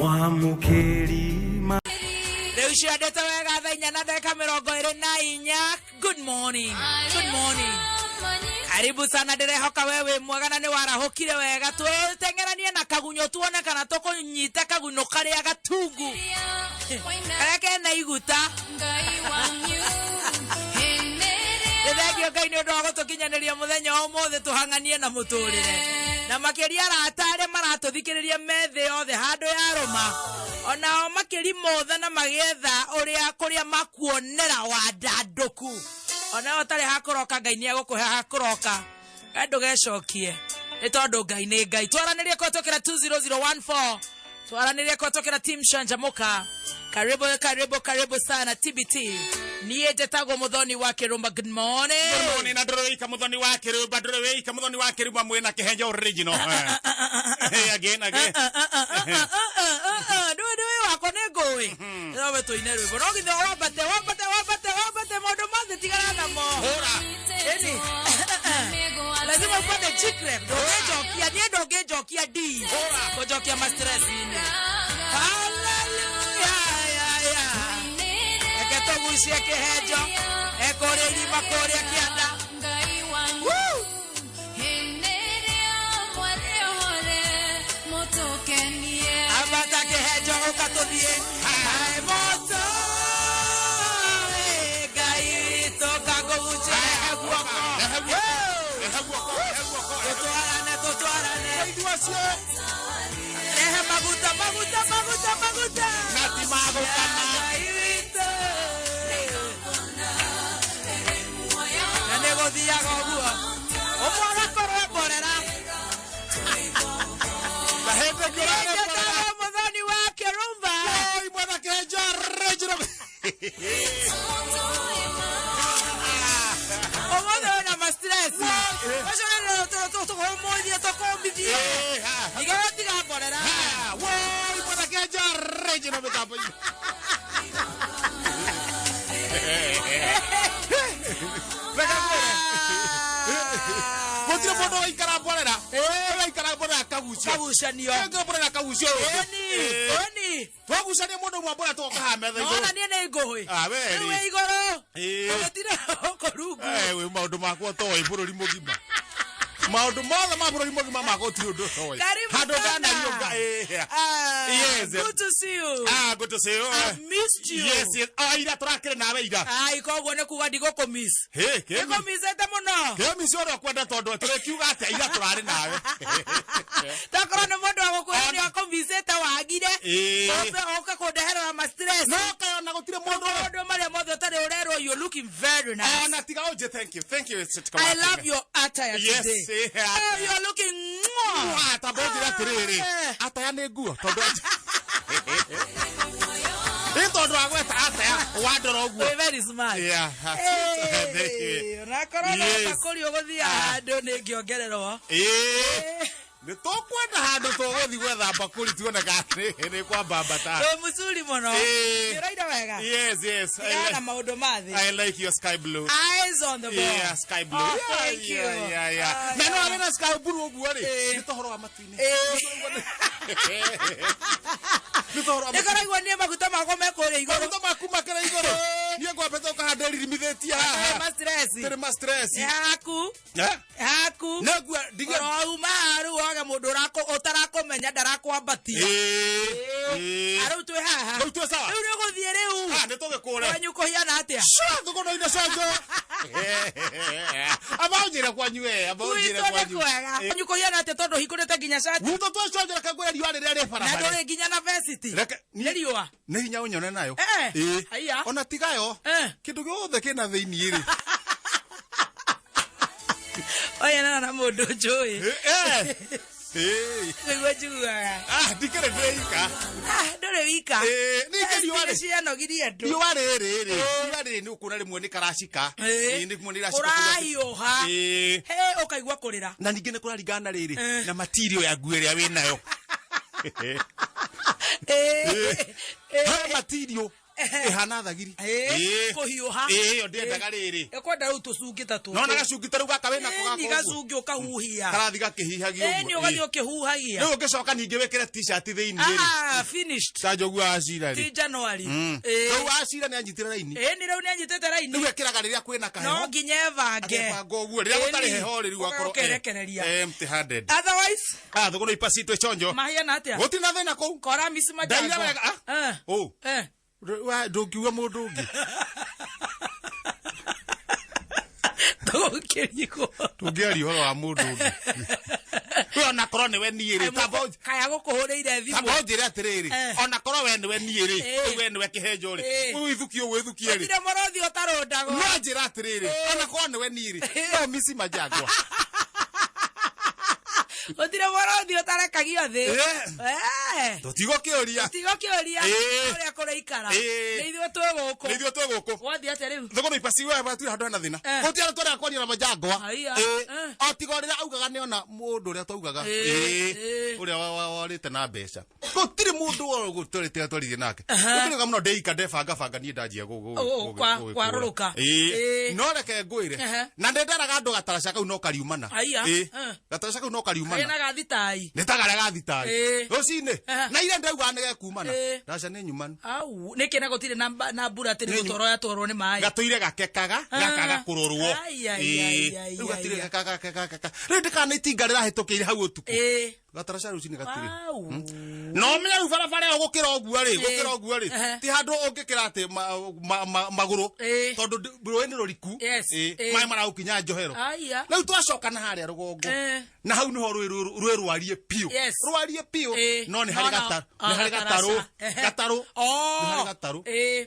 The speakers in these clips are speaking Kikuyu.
Mwamũkĩri ma Rĩu ciandĩte wega thaa inya na ndagĩka 24. Good morning, good morning, karibu sana. Ndĩrehoka we wĩ mwega na nĩ warahũkire wega. Twĩteng'eranie na kagunyũ tuone kana tũkũnyita kagunyũ karĩa gatungu, karĩa kena iguta. Nĩ thengio Ngai nĩ ũndũ wa gũtũkinyanĩria mũthenya wa ũmũthĩ, tũhang'anie na mũtũrĩre, na makĩria arata arĩa maratũthikĩrĩria me thĩ yothe handũ ya rũma, onao makĩrimũtha na magĩetha ũrĩa kũrĩa makuonera wandandũku. Onao ũtarĩ hakũroka, Ngai nĩ egũkũhe hakũroka. We ndũgecokie, nĩ tondũ Ngai nĩ Ngai. Twaranĩrie kũhetũkĩra 20014, twaranĩrie kũhetũkĩra team Canjamũka. Karibu, karibu, karibu sana. TBT, niĩ njĩtagwo Mũthoni wa Kĩrũmba. Good morning. Good morning, na ndũrĩ wĩika Mũthoni wa Kĩrũmba, ndũrĩ wĩika Mũthoni wa Kĩrũmba, mwĩna kĩhenjo original. Hey, again, again. Ndũĩ ndũĩ wakwa nĩ ngũĩ nowe tũine rwĩmbo no githĩ wambate, wambate, wambate, wambate, maũndũ mothe tigana namo. Hũra. Ĩni lazima upate chikre. Ndũngĩnjokia niĩ, ndũngĩnjokia d kũnjokia ma stress-inĩ. Hallelujah, ya, ya. Reke tũgucie kĩhenjo ekũrĩa irima kũrĩa kĩanda. Woo! Ambata kĩhenjo, ũka tũthiĩ. Hae moto ĩ, Ngai witũ kangũgucie guoko. Rehe guoko, rehe guoko, rehe guoko. Tũtwarane, tũtwarane. Ithuacio. Rehe maguta, maguta, maguta, maguta. Na ti magũkama. Ngai witũ na nĩ gũthiaga ũguo, ũmwe agakorwo mborera. Na hĩndĩ ĩngĩ ũrarĩ mborera. Njĩtagwo Mũthoni wa Kĩrumba. Oi, mwena kĩhenjo original. Ũmũthĩ wĩna ma stress ũcio tũkũmũthie, tũkũmithie. Eh, ha. Igero tiga mborera. Ha, woi, mwena kĩhenjo original mĩtambo-inĩ. Reke ngwĩre. Gũtirĩ mũndũ waikara mborera. Waikara mborera akagucio. Kagucanio. Waikara mborera akagucio. Ĩni, ĩni. Twagucania mũndũ ũmwe mborera tũgoka haha metha igũrũ. Nona niĩ nĩ ngũĩ. Ah, we Rĩu rĩ. wĩ igũrũ. Ĩĩ. Gũtirĩ gũkũ rungu. Eh, wĩ maũndũ makwa toĩ bũrũri mũgima, maũndũ mothe ma bũrũri mũgima makwa gũtirĩ ũndũ toĩ. Karibu Handũ sana. ndanariũnga ĩĩ. Ah, Yes. good to see you. Ah, good to see you. I've missed you. Yes. Ah, ira tũrakĩrĩ nawe ira. Ai, koguo nĩ kuga ndigũkũmiss. Hĩ, kĩmi. Nĩkũmissĩte mũno. Kĩmi cio ũrĩa ũkwenda, tondũ tũrĩkiuga atĩa, ira tũrarĩ nawe. Takorwo nĩ mũndũ wa gũkwĩra nĩ akũmissĩte wagire. Ĩĩ. Ũke ũke kũndeherera ma stress. No kayona gũtirĩ mũndũ. Maũndũ marĩa mothe ũtarĩ ũrerwo, you're looking very nice. Ona tiga ũnjĩ thank you, thank you, it's I love your attire Yes, today. yeah. Oh, you're looking mwah. Tamba ũnjĩre atĩrĩrĩ. Eh. Ataya nĩ nguo, tondũ ĩ tondũ wagweta ataya wandora ũguo. Wĩ very smart. Yeah. Thank you. Hey, onakorwo no bakũri ũgũthiĩ handũ nĩ ngĩongererwo. Ĩĩ. Nĩ tũkwenda handũ tũgũthiĩ gwetha mbakũri tuone kana nĩ kwambambata. Wĩ mũcuri mũno. Ĩĩ. Nĩ ũraire wega. Yes. I Tigana na like, maũndũ ma thĩ. I like your sky blue. Eyes on the ball. Yeah, sky blue. Oh, Yeah, thank you. yeah. Ah, Na no yeah. arĩ na sky blue ũguo rĩ. Ĩĩ. Nĩ tohoro wa matu-inĩ. Ĩĩ. Nĩ tohoro wa Nĩ matu-inĩ. ngoragwo niĩ maguta makwa me kũrĩa igũrũ. Maguta maku makĩra igũrũ. Niĩ ngwambĩte ũkahanda ririmithĩtie haha. Ma stress. Tĩrĩ ma stress. Nĩ haku. Eh? Haku. Nĩngua ndige. Ũrauma haha rĩu wage mũndũ ũtarakũmenya ndarakwambatia. Ĩĩ. Ĩĩ. Rĩu twĩ haha. Rĩu twĩ sawa. Rĩu nĩ ũgũthiĩ rĩu. Ah, nĩ tũgĩkũre. Kwanyu kũhiana atĩa? Thũkũno-inĩ cenjo. Amba ũnjĩre kwanyu we, amba ũnjĩre Gwitũ nĩ kwanyu. kwega. Kwanyu kũhiana atĩa tondũ hingũrĩte nginya cati Gwitũ twĩ cenjo, reke ngwĩre riũa rĩrĩa rĩ na barabara. ndũrĩ nginya na vesti. Reke Nĩ riũa. Nĩ hinya ũnyone nayo. Eh, Ĩĩ. haiya. Ona tigayo. Eh. Kĩndũ gĩothe kĩna thĩiniĩ rĩ. Oyanana na mũndũ njũĩ. Eh. Eh. Nĩguo njiguaga. Ah, ndikĩrĩ ndĩrĩ ika. Ah, ndũrĩ wika. Ĩĩ, ningĩ riũa rĩ. Cianogirie andũ. Riũa rĩrĩ rĩ. Riũa rĩrĩ nĩ ũkuona rĩmwe nĩ karacika. Ĩĩ. Ĩĩ, nĩ rĩmwe nĩ iracika. Ũrahiũha. Ĩĩ. He ũkaigua kũrĩra. Na ningĩ nĩ kũraringana na rĩrĩ Eh. na material ya nguo ĩrĩa wĩ nayo. Ĩĩ. He material. Ĩhana thagiri. Ĩĩ, kũhiũha. Ĩĩ, ĩyo ndĩendaga rĩrĩ. Ĩkwenda rĩu tũcungi ta tũtũ. Nona gacungi ta rĩu gaka wĩnako Ĩni gaka ũguo. gacungi ũkahuhia. Karathi gakĩhihagia Ĩni ũguo. ũgathiĩ ũkĩhuhagia. Rĩu ũngĩcoka ningĩ wĩkĩre t-shirt thĩinĩ rĩ. Ah, finished. Ta njogu wa Acira Ti rĩ. January. Ĩĩ. Rĩu Acira nĩ anyitire raini. Ĩni rĩu nĩ anyitĩte raini. Rĩu ekĩraga rĩrĩa kwĩna kaheho. No nginya ebange. Akebanga ũguo. Rĩrĩa gũtarĩ Ĩni. heho rĩ rĩu akorwo. Ũkerekereria. Empty handed. Otherwise, Ah, thũgũrũ ipacitwe chonjo. mahiana atĩa? Gũtirĩ na thĩna kũu. Kora misi majango. Ndaira wega. Ah. Eh. Ũ. Eh. Ndũngiuga mũndũ ũngĩ. Tũgũkĩrigwo. Tũngĩaria ũhoro wa mũndũ ũngĩ. We ona korwo nĩwe niĩ rĩ. Tamba Kaya gũkũhũrĩire thimũ. tamba ũnjĩre atĩrĩrĩ. Eh. Ona korwo we nĩwe niĩ rĩ. Eh. Rĩu we nĩwe kĩhenjo rĩ. Eh. Wĩthukie wĩthukie rĩ. Gũtirĩ mũrũthi ũtarũndagwo. No njĩra atĩrĩrĩ. Ona korwo nĩwe niĩ rĩ. No misi majangwa. Gũtirĩ mũrũthi ũtarekagio thĩ. Eh. Eh. Tũtigũkĩũria. Tiga kĩũria Eh. ũrĩa kũraikara. Eh. Nĩ ithuĩ twĩ gũkũ. Nĩ ithuĩ twĩ gũkũ. Gwathiĩ atĩa rĩu? Thũgũrũ ipasi we batire handũ hena thĩna. Eh. Gũtirĩ andũ tũrĩa kwaria na majangwa. Haiya. Eh. Eh. O tiga rĩrĩa augaga nĩona mũndũ ũrĩa twaugaga. Eh. Eh. Eh. Ũrĩa warĩte na mbeca. Gũtirĩ mũndũ tũrĩte twaririe nake. Gũtirĩ mũno ndeika ndebanga banga niĩ ndanjia Oh, kwarũrũka. Eh. Eh. No reke ngwĩre. Ehe. Na ndendaraga andũ gataraca kau no kariumana. Haiya. Eh. Eh. Gataraca kau no kariumana. Kena gathitai. Nĩ ta karĩa gathitai. Eh. Rũcinĩ. Ehe. Na ira ndaugaga nĩ gekumana. Eh. Ndaca nĩ nyumanu. Au, nĩkĩ na gũtirĩ na mbura atĩ nĩ Nĩ gũtwarwo yatwarwo nĩ maĩ. Gatũire gakekaga gakaga kũrorwo. Ai, ai, ai, ai, Rĩu gatirĩ ai, ai. gakaka. Rĩu ndĩkana itinga rĩrahĩtũkĩire hau ũtukũ. Ĩĩ. Gataraca rũcinĩ gatirĩ. Au. No menya rĩu barabara ĩyo gũkĩra ũguo rĩ, Ĩĩ. gũkĩra ũguo rĩ, Ehe. ti handũ ũngĩkĩra atĩ magũrũ Ĩĩ. tondũ rũĩ nĩ rũriku. Yes. Ĩĩ. Ĩĩ. Maĩ maragũkinya njohero. Aya. Rĩu twacoka na harĩa rũgongo. Eh. Na hau nĩho rũĩ rũĩ rwarie piũ. Yes. Rwarie piũ. Ĩĩ. No nĩ harĩ No, no. gatarũ. Ah, Nĩ harĩ gatarũ. gataraca. Ehe. Gatarũ. Oh. Nĩ harĩ gatarũ. Ĩĩ.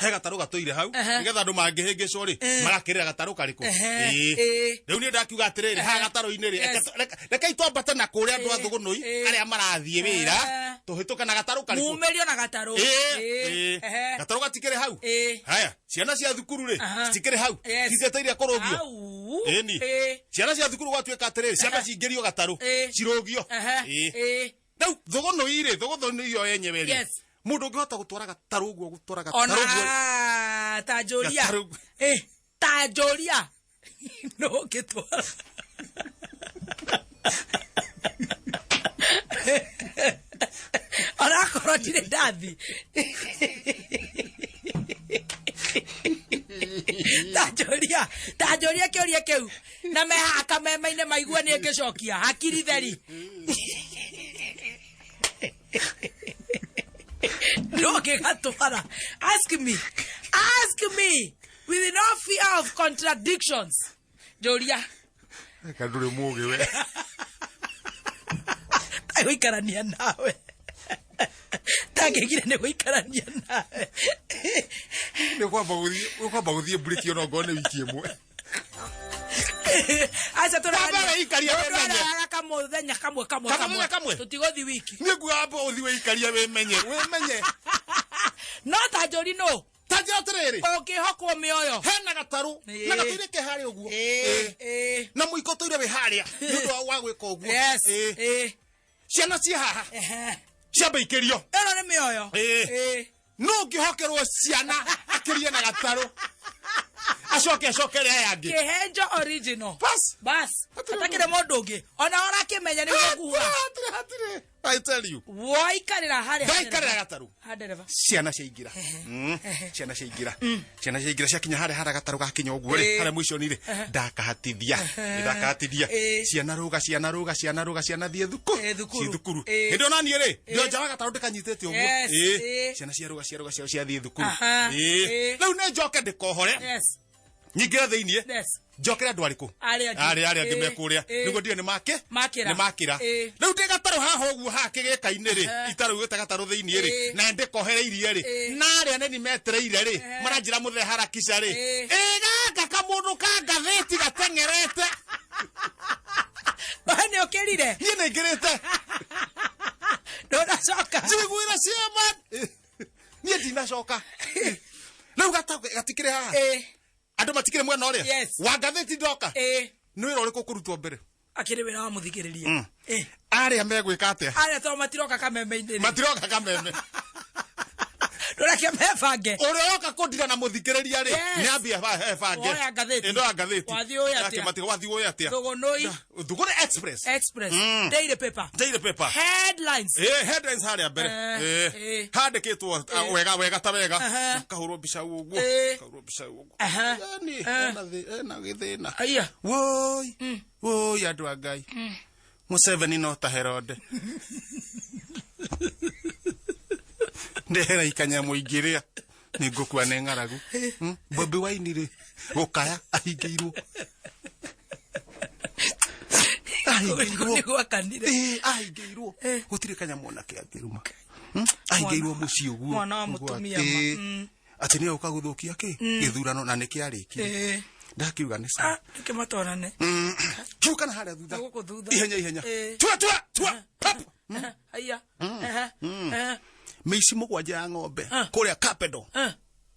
He gatarũ gatũire hau Ehe. nĩgetha andũ mangĩhĩngĩcwo rĩ Eh. magakĩrĩra gatarũ karĩkũ. Ehe. Ĩĩ. Ĩĩ. Rĩu niĩ ndakiuga atĩrĩrĩ haha gatarũ-inĩ rĩ Yes. rekei twambate na kũrĩa andũ a Ĩĩ. Thũgũnũi Ĩĩ. arĩa marathiĩ wĩra Ehe. tũhĩtũke na gatarũ karĩkũ. Mumĩrio na gatarũ. Ĩĩ. Ĩĩ. Ĩĩ. Ehe. Gatarũ gatikĩrĩ hau. Ĩĩ. Haya, ciana cia thukuru rĩ Aha. citikĩrĩ hau. Yes. Citieteire kũrũgio. Au. Ĩni. Ĩĩ. Ciana cia thukuru gwatuĩka atĩrĩrĩ ciambe cingĩrio gatarũ Ĩĩ. cirũgio. Ehe. Ĩĩ. Ĩĩ. Rĩu Thũgũnũi rĩ Thũgũnũi yo yenyewe rĩ Yes. mũndũ ũngĩhota gũtwara gatarũ ũguo gũtwara gatarũ Ona ũguo ta njũria. Gatarũ. Ĩĩ. Ta njũria. No ũngĩtwara. Onakorwo ndirĩ ndathi. Ta njũria, ta njũria kĩũria kĩu. Na mehaha kameme-inĩ maigue nĩ ngĩcokia. Hakiri theri. No ngĩgatwara. Ask me. Ask me with no fear of contradictions. Njũria. Reka ndũrĩ mũũgĩ we. Tagũikarania nawe. Tangĩgire nĩ gũikarania nawe. Nĩ kwamba gũthiĩ nĩ kwamba gũthiĩ mburĩki ona ongorwo nĩ wiki ĩmwe. Aca Kwamba wĩikarie wĩmenye. tũraraga kamũthenya kamwe kamwe Kamũthenya kamwe? Tũtigũthiĩ wiki. Niĩ nguga wamba ũthiĩ wĩikarie wĩmenye wĩmenye. No ta njũri nũ Ta njĩra atĩrĩrĩ ũngĩhokwo mĩoyo. hena gatarũ Ĩĩ. na gatũire ke harĩa ũguo. Ĩĩ, Ĩĩ. ĩĩ. Na mũiko tũire wĩ harĩa nĩ ũndũ wa gwĩka ũguo. Yes. Ĩĩ. Ĩĩ. Ciana ciĩ haha Ehe. ciambe ikĩrio. Ĩno nĩ mĩoyo. Ĩĩ. Ĩĩ. No ũngĩhokerwo ciana akĩrie na gatarũ acoke acokere aya angĩ. Kĩhenjo original. Bas. Bas. Hatirĩ Hatakĩrĩ mũndũ ũngĩ. Ona ũrakĩmenya nĩguo nguga. Hatirĩ hatirĩ. I tell you. Waikarĩra harĩa. Ndaikarĩra gatarũ. Ha ndereba. Ciana ciaingĩra. Ciana ciaingĩra. Ciana ciaingĩra ciakinya harĩa harĩa gatarũ gakinya ũguo rĩ Ĩĩ. harĩa mũico-inĩ rĩ ndakahatithia. Ndakahatithia. Ĩĩ. Ciana rũga ciana rũga ciana rũga ciana thiĩ thuku. Ĩĩ, thukuru. Ciĩ thukuru. Ĩĩ. Hĩndĩ ĩyo naniĩ rĩ ndĩ o nja wa gatarũ ndĩkanyitĩte ũguo. Yes. Ĩĩ. Ĩĩ. Ciana ciarũga ciarũga ciao ciathiĩ thukuru. Aha. Ĩĩ. Ĩĩ. Rĩu nĩ njoke ndĩkohore Yes. nyingĩre thĩiniĩ Yes. njokere andũ arĩkũ Arĩa angĩ. arĩa arĩa angĩ Ĩĩ, mekũrĩa ĩĩ. nĩguo ndige nĩ make Makĩra. nĩ makĩra Ĩĩ. rĩu ndĩ gatarũ haha ũguo haha kĩgĩka-inĩ rĩ Ehe. itarũ gwĩta gatarũ thĩiniĩ rĩ Ĩĩ. na ndĩkohereirie rĩ Ĩĩ. na arĩa neni metereire rĩ Ehe. maranjĩra mũthee harakica rĩ Ĩĩ. ĩ gaka kamũndũ ka ngathĩti gateng'erete We nĩ ũkĩrire. niĩ nĩ ngĩrĩte Ndũnacoka. njiguire ciema niĩ ndinacoka rĩu gatikĩrĩ haha Ĩĩ. andũ matikĩrĩ mwena ũrĩa Yes. wa ngathĩti ndoka Ĩĩ. nĩ wĩra ũrĩkũ ũkũrutwo mbere Akĩrĩ wĩra wa mũthikĩrĩria. Ĩĩ. arĩa megwĩka atĩa Arĩa to matiroka kameme-inĩ rĩ. matiroka kameme Ndũrekire Reke mebange. Ũrĩa oka kũndira na mũthikĩrĩria rĩ, Yes. nĩ ambie ebange. Woya ngathĩti. Ndoya ngathĩti. Wathiĩ ũĩ atĩa? Akĩmatiga, wathiĩ ũĩ atĩa? Thũgũnũi Thũgũnĩ Express. Express. Daily paper. Daily paper. Headlines. Headlines harĩa mbere. Handĩkĩtwo wega wega ta wega. Kahũrwo mbica ũguo. Kahũrwo mbica ũguo. Yani, ena gĩthĩna. Aya. Woi. Woi andũ a Ngai. Museveni no ta Herode. Ndehera ikanyamũ ingĩrĩa nĩ ngũkua nĩ ng'aragu. Bobi Wine rĩ gũkaya ahingĩirwo. Ahingĩirwo. Nĩ gwakanire. Ahingĩirwo. Gũtirĩ kanyamũ onake angĩruma. Ahingĩirwo mũciĩ ũguo. Mwana wa Ũguo mũtumia atĩ- ma. Atĩ nĩwe ũka gũthũkia kĩ gĩthurano na nĩkĩarĩkire. Ndakiuga nĩ sawa. Reke matwarane. Kiuka na harĩa thutha. Na gũkũ thutha. Ihenya ihenya. Tua tua tua. Pap. Aya. Mĩici 7 ya ng'ombe kũrĩa Kapedo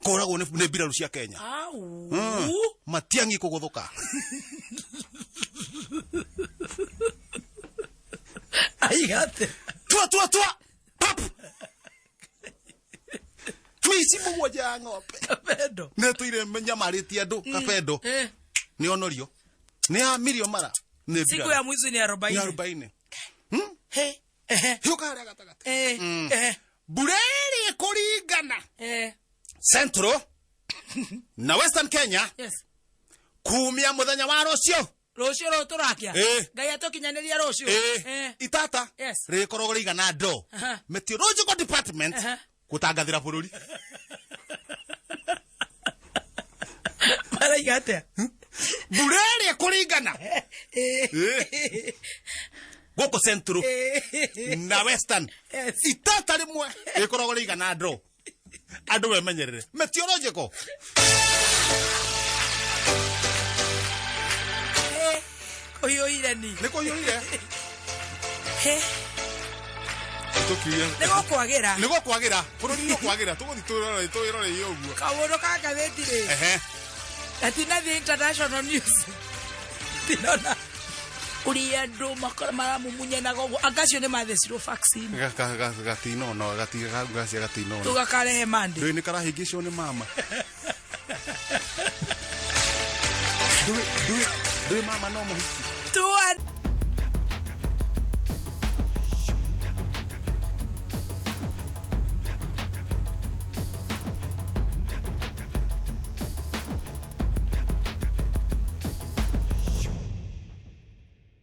kũragwo nĩ mbirarũ cia Kenya. Au. Matiang'i kũgũthũka. Aigate. Tua tua tua. Pap. Mĩici 7 ya ng'ombe. Kapedo. Nĩtũire nyamarĩtie andũ Kapedo. Nĩ onorio. Nĩ amirio mara. Nĩ Siku mbirarũ. ya mwizi ni Nĩ 40. 40. He. Ehe. Hiũka harĩa gatagatĩ. Mbura ĩrĩa ĩkũringana Central na Western Kenya Yes. kumia mũthenya wa rũciũ. Rũciũ rũrũ tũrakia. Ngai atũkinyanĩria rũciũ. Itata Yes. rĩkoragwo rĩigana ndoo. Meteorological Department gũtangathĩra bũrũri. Maraiga atĩa? Mbura ĩrĩa ĩkũringana gũkũ Central na Western Yes. itata rĩmwe rĩkoragwo rĩigana ndoo. Andũ memenyerere. Meteorological. Kũhiũhire ni. Nĩ kũhiũhire. Tũkiuge. Nĩ gũkwagĩra. Nĩ gũkwagĩra. Bũrũri nĩ ũkwagĩra. Tũgũthiĩ twĩrorei ũguo. Kaũndũ ka ngathĩti rĩ. Gatinathiĩ international news. Ndinona ũrĩa andũ maramumunyanaga ũguo. Anga acio nĩ mathecirwo vaccine. Gatinona, gacia gatinona. Tũgakarehe Monday. Ndũĩ nĩ karahĩngĩcwo nĩ mama. Ndũĩ mama no mũhiki. Tua.